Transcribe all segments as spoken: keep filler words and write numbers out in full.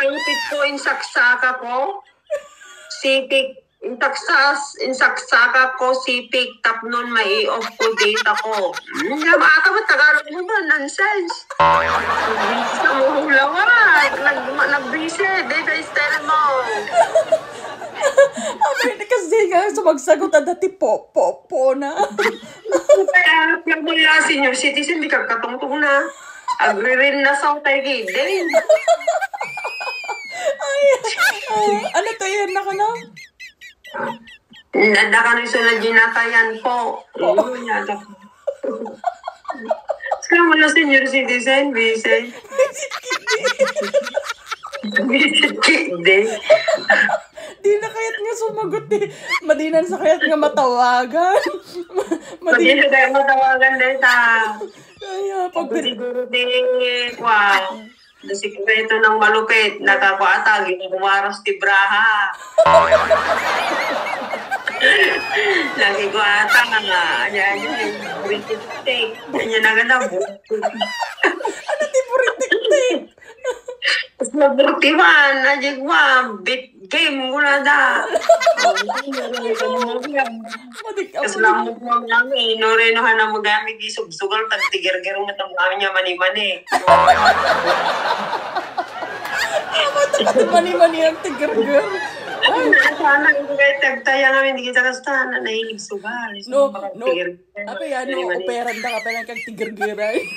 Lupit ko, insaksaka ko. Sipik, intaksas, insaksaka ko, sipik, tapnon mai-off ko data ko. Hmm, nga mga ka, Tagalog mo ba? Nonsense. Sa mo hulawan. Nag-, nag-busy. Data is mo. Abay, kasi nga, sumagsagot, ada ti po, po, po na. Kaya, kaya mo yung senior citizen, di ka katungtong na. Agririn na sa utay gidin. Ay, ay, ano to yan na ka na? Nadda ka rin sa ginatayan po. Yun, yata. Sa mga senior citizen, busy. Busy kid. Di na kayat nga sumagot eh. Madinan sa kayat nga matawagan. Madi- Madali tayo matawagan dahil sa Ay, ah, pag Siguro di, wow. Nasikreto ng malupit. Nakakuata, ginagumaros ti braha. Nagiguata nga. Anya, anya, eh. Rikitik. Anya na ganda mo. Ano ti puritik-tik? Tapos maburtiman. Anya, wow. Bit game ko na da. Madik Tapos lang mo po namin. Noreno, hana mo gamit. Isubsugal. Tagtigerger mo. Tama niya, mani-mani. Mani-mani ang tigerger. Sana hindi kayo tagtaya namin, hindi kita kasta na nahilig sugal. No, no. Apa yan, no, operan da ka pala kag tigergeray.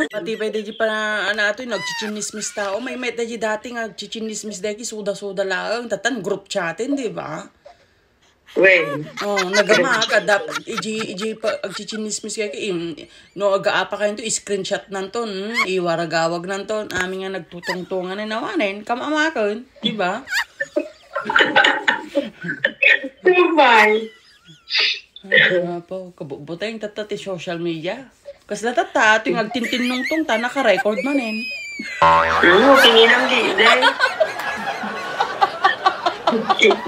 Pati pwede di pa na, ano, ato yung nagchichinismis tao. May met di dati nga chichinismis dahil suda-suda lang. Tatan group chatin, di ba? Well, Oh, nagama ka dap iji iji pa agchichinismis kay kay im, no agaapa kayo to screenshot nanton, mm, iwaragawag nanton, amin nga nagtutungtungan na nawanen, kamamakon, di ba? Goodbye. Ano po, kabubutay tatta ti social media. Kasla tatta, ato yung agtintinnungtong ta, naka-record manen. Ano, tinginang di, day.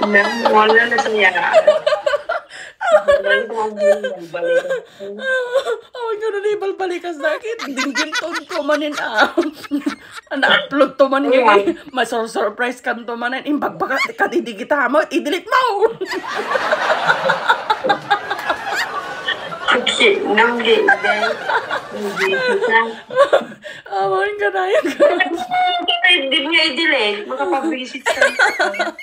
Nang wala na siya. Wala na siya. Awan ko na ibalbalikas na kit. Dinggin ton ko manen ah. Na-upload to man ngayon. Masur-surprise kan to manen. Imbagbaga ka di digita mo. I-delete mo. Okay, nang di, day. Hindi kita. Awan ka na yan. Hindi niya i-delete. Makapag-visit ka.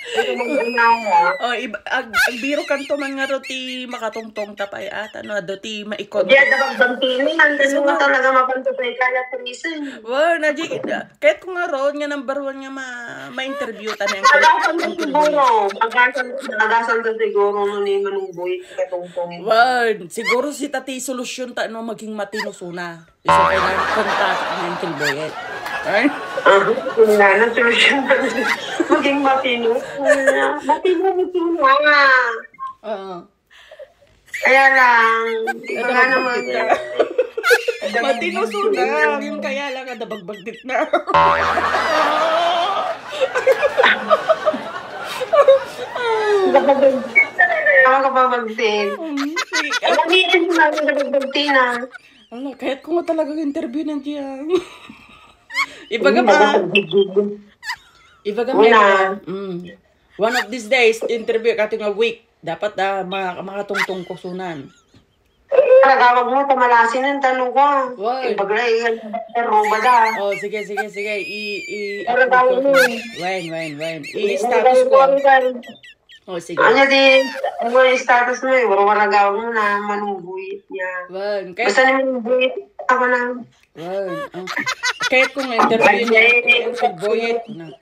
Ito mong ginawa. Oh, iba, ag, agbiro kanto man nga ro ti makatungtong tapay at ano, ado ti maikon. Di ada pagbantinan. Ang gusto mo talaga mapantupay kaya prison. Wow, naji, kahit ko nga ron nga number one nga ma, ma-interview ta na yung Agasan ka siguro. Agasan, agasan ka siguro no ni Manungboy katungtong. Wow, siguro si tati solusyon ta no maging matino suna. Isu kailangan kontak ng Uncle Boyet. Ay? Ah, wala na solusyon. Maging matino. Matino, matino nga. Oo. Kaya lang, iba nga naman. Matino suna. Yung kaya lang, ada bagbagtit na. Kapabagtit talaga. Kapabagtit. Ang gamitin ko namin kapabagtit na. Ala, kahit ko nga talagang interview ng G M. Ibaga pa. Ibaga pa. Mm. One of these days, interview ka nga week. Dapat ah, mga, mga tungtong kusunan. Nagawag mo, tamalasin ng taluga. Why? Ibaga, iyan, ruba da. Oh, sige, sige, sige. I, i, Ano tawag mo? When, when, when. I-status ko. Oh, sige. Ano di, ano yung status mo eh? Warwaragaw mo na manungguit niya. Wan, Basta kahit, ni manungguit, ako lang. wan, oh. Kahit kung interview niya, yung pagboyet na.